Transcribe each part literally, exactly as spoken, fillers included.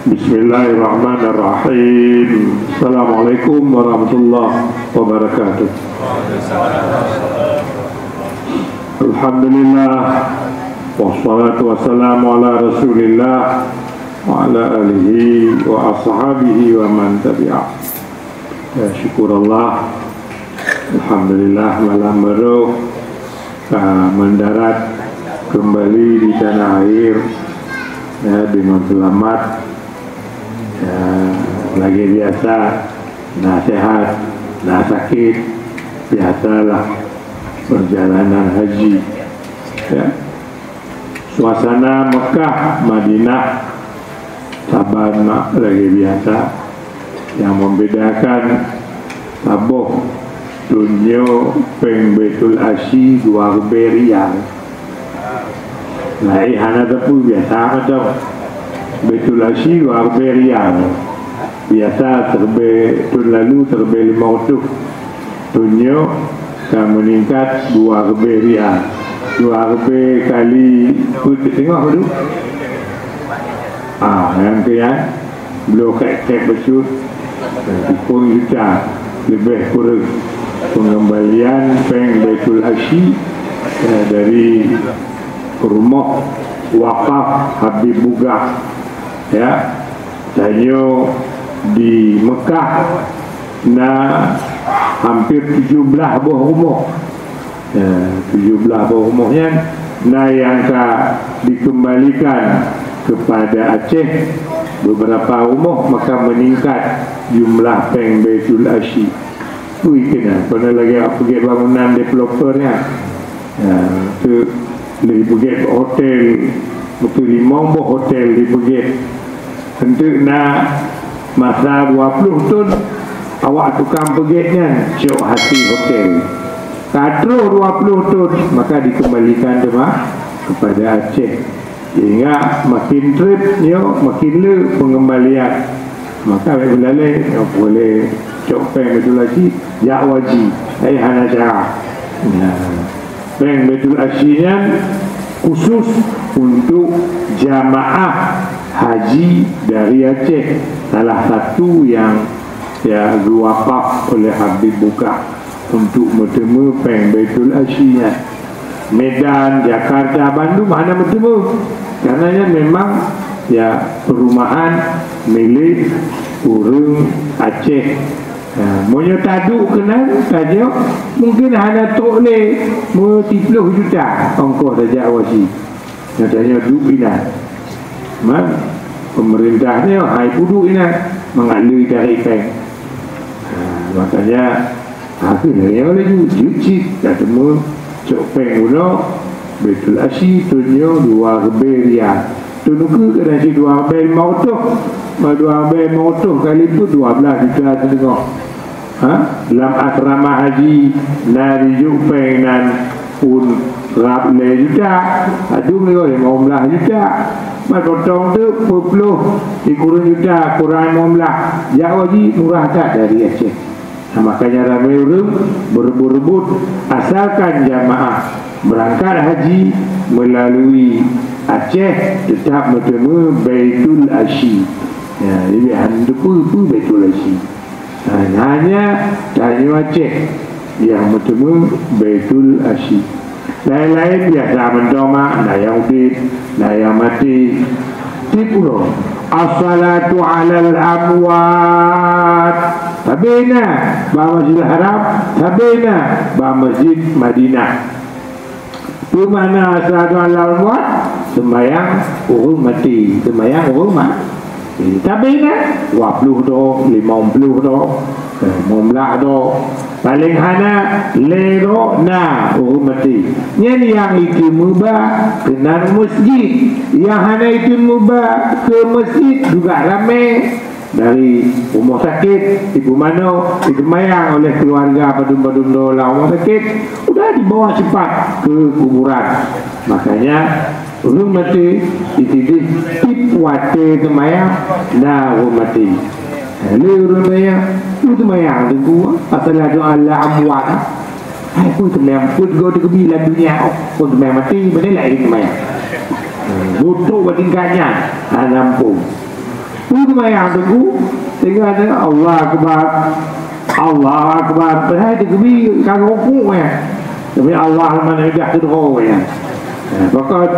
Bismillahirrahmanirrahim. Assalamualaikum warahmatullahi wabarakatuh. Alhamdulillah. Wassalatu wassalamu ala Rasulillah wa ala alihi wa ashabihi wa man tabi'ah. Ya, syukur Allah. Alhamdulillah, malam baru ka mendarat kembali di tanah air, ya, dengan selamat. Ya, lagi biasa, na sehat, na sakit, biasalah perjalanan haji. Ya. Suasana Mekah, Madinah, saban mak lagi biasa. Yang membedakan saboh, thôn nyoe péng Baitul Asyi dua ribèe rial. Laén hana teupeu biasa mantong. Baitul Asyi dua ribèe rial. Biasa siribèe, thôn lalu siribèe limong reutôh. Thôn nyoe ka meuningkat dua ribèe rial. Dua ribèe kali peuet teungoh tu. Ah, nyang keu nyan, bloe kèk-kèk bacut, eh, siploh juta leubeh kureueng pengembalian péng Baitul Asyi, eh, dari rumoh wakaf Habib Bugah. Ya, tanyoe di Mekah na hampir tujoh blaih boh rumoh. Ya, tujoh blaih boh rumoh nyan na nyang ka dikembalikan kepada Aceh, beberapa rumoh, maka meningkat jumlah péng Baitul Asyi. Ui, kena, kena lagèe peugèt bangunan developer nyan. Ya, tu lheuh peugèt hotel, beutôi limong boh hotel lheuh peugèt. Enteuk na masa dua ploh thôn, awak tukang peugèt nyan cok hasé hotel. Ka troh dua ploh thôn, maka dikembalikan teuma kepada Aceh. Sehingga makin trép nyoe, makin le pengembalian. Maka bèk meulalè, nyoe boleh cok péng Baitul Asyi, jak haji. Tapi hana cara. Nah, péng Baitul Asyi nyan khusus untuk jamaah haji dari Aceh. Salah satu yang, ya, geuwakaf oleh Habib Bugah untuk meuteumé péng Baitul Asyi nyan. Medan, Jakarta, bandum hana meuteumé. Karena nyan memang, ya, perumahan milik ureueng Aceh. Ha, meunyoe taduek keunan, tanyoe mungkin hana trok lé meusiploh juta ongkoh tajak haji. Nyan tanyoe duek inan. Man, pemerintah nyoe hai peuduek inan mangat le tarek péng. Ha, makanya, ha, keuneuk laju jeuet cit tateumé cok péng uroe Baitul Asyi thôn nyoe dua ribèe rial. Thôn ukeue kadang cit dua ribèe limong reutôh. Dua ribèe limong reutôh kali peuet dua blaih juta siteungoh. Ha? Lam asrama haji na jijok péng nan pun rab lhèe juta, padum lé limong blaih juta. Ban potong teuk peuet ploh sikureueng juta kurang limong blaih. Jak haji murah that dari Aceh. Nah, makanya ramé ureueng beureubot-reubot, asalkan jamaah berangkat haji melalui Aceh tetap meuteumé Baitul Asyi. Ya, jadi han teupeue peue Baitul Asyi. Ha, hanya tanyoe Aceh nyang meuteumé Baitul Asyi. Laén-laén biasa mantong mak, na nyang udép, na nyang maté. Tiep uroe, as-salatu 'alal amwat. Sabe na bak Masjidil Haram, sabe na bak Masjid Madinah. Peue makna as-salatu 'alal amwat? Seumayang ureueng maté. Seumayang ureueng ma-, eh, sabe na, dua ploh droe, limong ploh droe, eh, limong blaih droe. Paleng hana lhèe droe na ureueng maté. Nyan nyang ikheun meuba keunan masjid. Nyang hana ikheun meuba keu masjid juga ramé. Dari rumoh sakét, ibu manoe diseumayang oleh keluarga padum-padum droe lam rumoh sakét, udah dibawa cepat ke kuburan. Makanya, ureueng maté ditideh tiep watèe seumayang na ureueng maté. Lé ureueng seumayang, tu seumayang teungku, as-salatu 'alal amwat. Hai, peue seumayang, peue teugô teukeubie lam dunia, oh, peue seumayang maté, beuné laén seumayang. Butuh bak tingkat nyan, hana muphom. Peue seumayang teungku? Tinggai, Allahu Akbar. Allahu Akbar. Padahai teukeubie ka rukuk, ya. Tapi Allah mana dah keudroe, ya. Ha, pakon?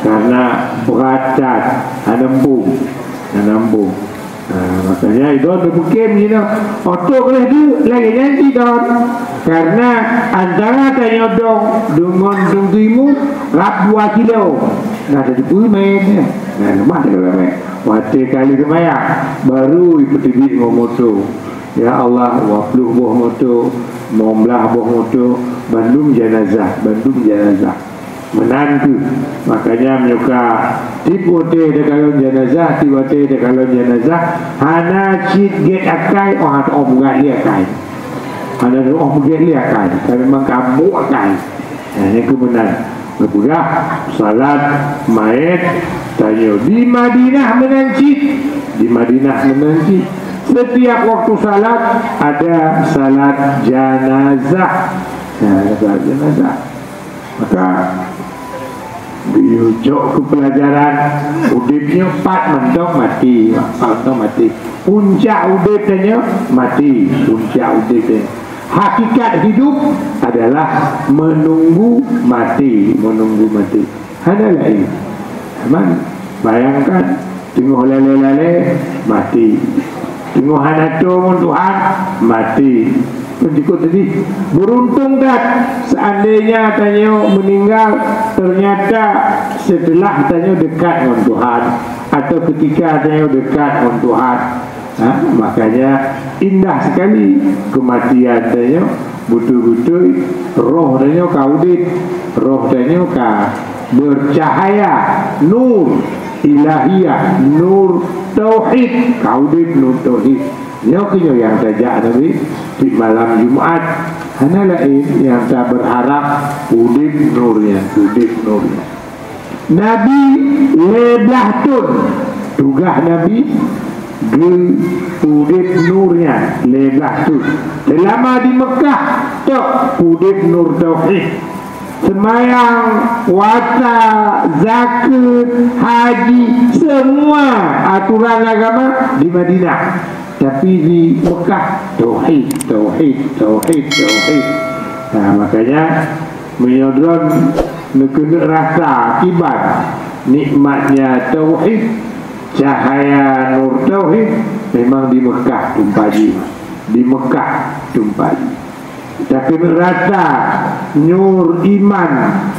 Karena brat that, hana muphom. Hana muphom. Ha, makanya itu neupeukém jinoe. Oto lheuh duek lagèe nyan cit, don. Karena antara tanyoe dong deungon dong timu rab dua kilo. Nah, jadi peue mè, ya. Nah, leumah teuka mè. Watèe kali seumayang, baru ipeuteubiet ngon moto. Ya Allah, dua ploh boh moto, limong blah boh moto, bandum janazah, bandum janazah. Meunan kheueh. Makanya meunyoe ka tiep watèe takalon janazah, tiep watèe takalon janazah, hana cit gét akai, oh, hana teuôt gét lé akai. Hana teuôt gét lé akai. Ka memang ka muk akai. Nah, nyang keu meunan. Geupeugah salat mait tanyoe di Madinah meunan cit. Di Madinah meunan cit. Setiap waktu salat ada salat janazah. Nah, ada salat janazah. Maka geuyue cok keu pelajaran, udép nyoe pat mantong maté, pat mantong maté. Puncak udép tanyoe maté, puncak udép tanyoe. Hakikat hidup adalah menunggu mati, menunggu mati. Hana lain. Aman. Bayangkan, teungoh lalée-lalée, mati. Teungoh hana toe ngon Tuhan, mati. Peucukôp tadi, beruntung that seandainya tanyoe meninggal, ternyata setelah tanyoe dekat ngon Tuhan, atau ketika tanyoe dekat ngon Tuhan. Ha, makanya indah sekali kematian tanyoe, beutôi-beutôi roh tanyoe ka udép, roh tanyoe ka bercahaya, nur ilahiyah, nur tauhid, ka udép nur tauhid. Nyoe keuh nyoe nyang tajak Nabi di malam Jumat. Hana laén nyang taberharap udép nur nyan, udép nur nyan. Nabi lhèe blaih thon. Tugaih Nabi geu udép nur nyan lhèe blaih thon. Seulama di Meukah tok udép nur tauhid. Seumayang, puasa, zakeuet, haji, semua aturan agama di Madinah. Tapi di Meukah, tauhid, tauhid, tauhid, tauhid. Nah, makanya meunyoe droen neukeuneuk rasa akibat nikmatnya tauhid, cahaya nur tauhid, memang di Meukah tumpaji. Di Meukah tumpaji. Takeuneuk rasa nur iman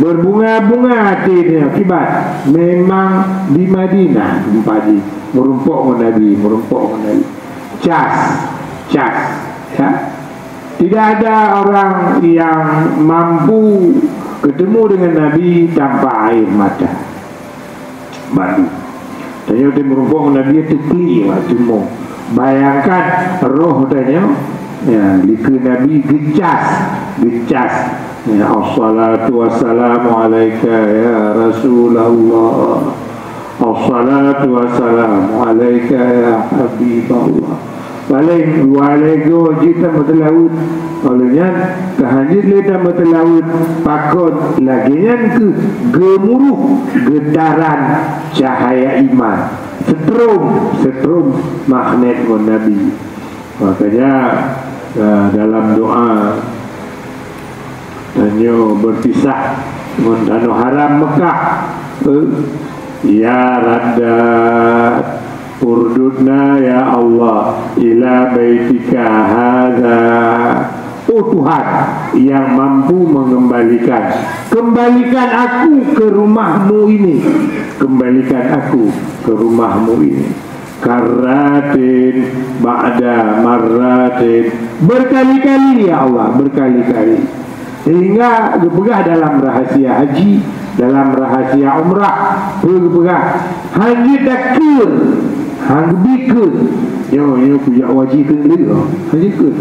berbunga-bunga até nyoe akibat memang di Madinah tumpaji, meurumpok ngon Nabi, meurumpok ngon Nabi. Cas, cas, ya. Tidak ada orang yang mampu ketemu dengan Nabi tanpa air mata. Bandum. Tanyoe di meurumpok Nabi teukli waktu mo. Bayangkan roh tanyoe, ya, likeu Nabi geucas, geucas. Ya, assalatu wassalamu alaika ya Rasulullah. Assalatu wassalamu alaika ya Habiballah. Paléng dua lhèe goe jeuet tameuteulaweuet. Óh lheueh nyan, ka han jeuet lé tameuteulaweuet, pakon lagèe nyan kheueh geumuruh geutaran cahaya iman. Seutrom, seutrom magnet ngon Nabi. Makanya, eh, dalam doa, tanyoe berpisah ngon tanoh haram Meukah. Eh, ya Raddat, urdudna ya Allah ila baitika hadza. Oh Tuhan yang mampu mengembalikan, kembalikan aku ke rumahmu ini. Kembalikan aku ke rumahmu ini. Karratin ba'da marratin. Berkali-kali, ya Allah, berkali-kali. Sehingga geupeugah dalam rahasia haji, dalam rahasia umrah, peue geupeugah, han jeuet takheun, han geubri kheun. Nyoe, nyoe kujak haji keuneulheueh, han jeuet kheun.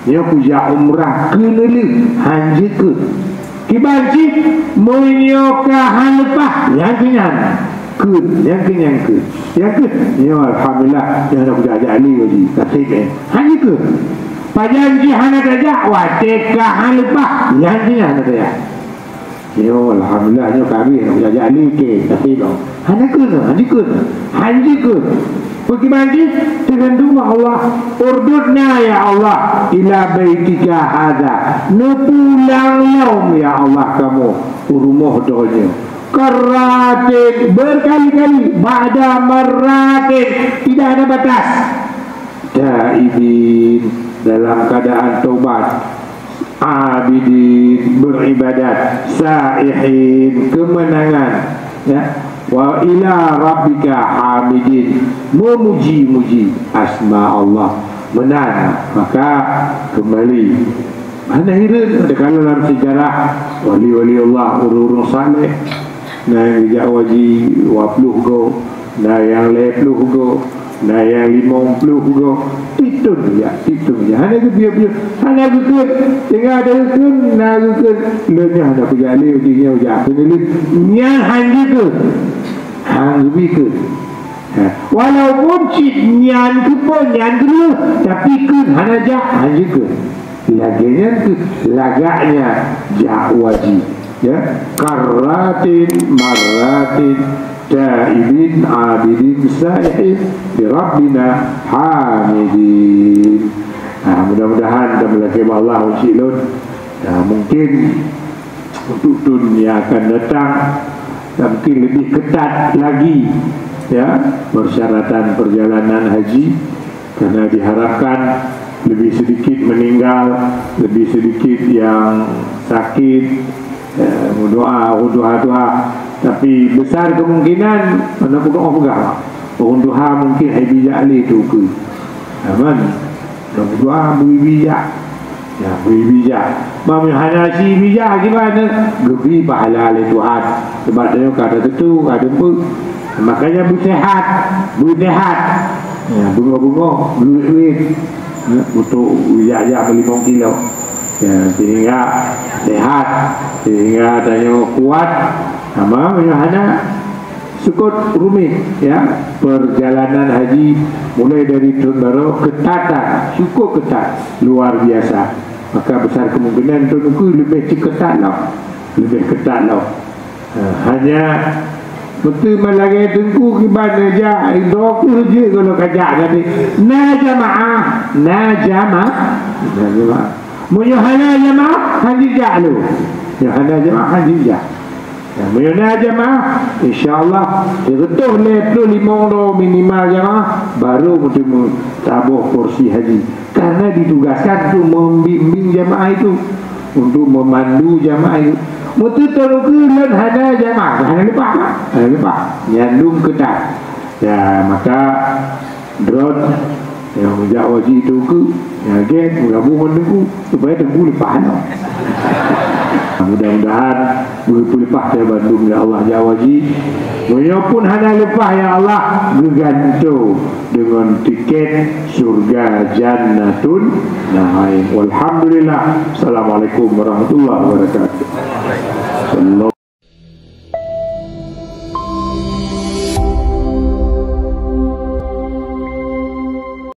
Nyoe kujak umrah keuneulheueh, han jeuet kheun. Kiban cit, meunyoe ka han leupah, nyan keuh nyan. Kheun, nyan keuh nyan kheun. Nyan kheun, nyoe alhamdulillah, nyoe hana kujak-jak lé haji, taseb, eh. Han jeuet kheun. Pajan jih hana tajak, watèe ka han leupah, nyan jih hana tajak. Nyoe alhamdulillah, nyoe ka abéh, hana kujak-jak lé, oke, taseb lom. Hana kheun, han jeuet kheun. Han jeuet kheun. Bagaimana jih? Tergantung bak Allah. Urdudna ya Allah ila baitika hadza. Neupulang lom ya Allah kamoe u rumoh droeneuh. Karratin, berkali-kali, ba'da marratin, tidak ada batas. Taibin, dalam keadaan taubat. Abidin, beribadat. Saihin, kemenangan. Ya. Wa ila rabbika hamidin, memuji-muji asma Allah. Meunan, maka kembali. Hana hireuen, ada kala dalam sejarah wali-wali Allah, ureuëng-ureuëng saleh, na nyang geujak haji dua ploh go, na nyang lhée ploh go, na nyang limong ploh go, titun jak, titun jak. Hana geupiôh-piôh, hana geukheun. Tinggai ada geukheun, na geukheun. Lôn nyoe hana kujak lé, uji nyoe jak keuneulheueh. Nyan han geukheun. Han geubi kheun. Ha. Walaupun cit nyan keupeue nyan geulheueh, tapi kheun hana jak, han geukheun. Lagée nyan keuh lagaknya jak haji. Ya, karratin, marratin, taibin, abidin, saihin, li rabbina hamidin. Nah, mudah-mudahan dan melakée Allah uji lôn. Nah, mungkin untuk tahun yang akan datang, dan mungkin lebih ketat lagi, ya, persyaratan perjalanan haji. Karena diharapkan lebih sedikit meninggal, lebih sedikit yang sakit. Ya, berdoa, berdoa, doa. Tapi besar kemungkinan, mana berdoa peugah, orang doa mungkin hai bijak lé tu ke. Aman. Berdoa bui bijak. Ya, bui bijak. Meunyoe hana si bijak gimana? Geubi pahala lé Tuhan. Sebab dia kada tentu, kada pun. Makanya beusehat, beusehat. Ya, bungong-bungong, duit-duit. Ya, untuk jak-jak beli kilo. Ya, sehingga sehat, sehingga tanyoe kuat. Sama meunyoe hana, sukot rumit, ya. Perjalanan haji mulai dari tahun baru ketatan, cukup ketat, luar biasa. Maka besar kemungkinan tahun uku lebih ketat lah, lebih ketat lah. Ha, hanya betul malagée tengku kiban jak droe keuh jeuet kalau kajak tadi. Na jamaah, na jamaah, na jamaah. Meunyoe hana jamaah, han jijak lu. Nyoe hana jamaah, han jijak. Ya, meunyoe na jamaah, insya Allah, sireutoh lhée ploh limong droe minimal jamaah, baru meuteumé saboh kursi haji. Karena ditugaskan untuk membimbing jamaah itu, untuk memandu jamaah itu. Meuteuteu keu lôn hana jamaah, hana leupah, hana leupah. Nyandung ketat. Ya, maka droe nyang jak haji tu ke, ya, gen, gabung ngon Teungku, supaya Teungku leupah nyoe. Mudah-mudahan beupeuleupah teuh bandum ya Allah jak haji. Meunyoe pun hana leupah ya Allah, geugantoe deungon tiket syurga Jannatun Naim. Walhamdulillah. Assalamualaikum warahmatullahi wabarakatuh.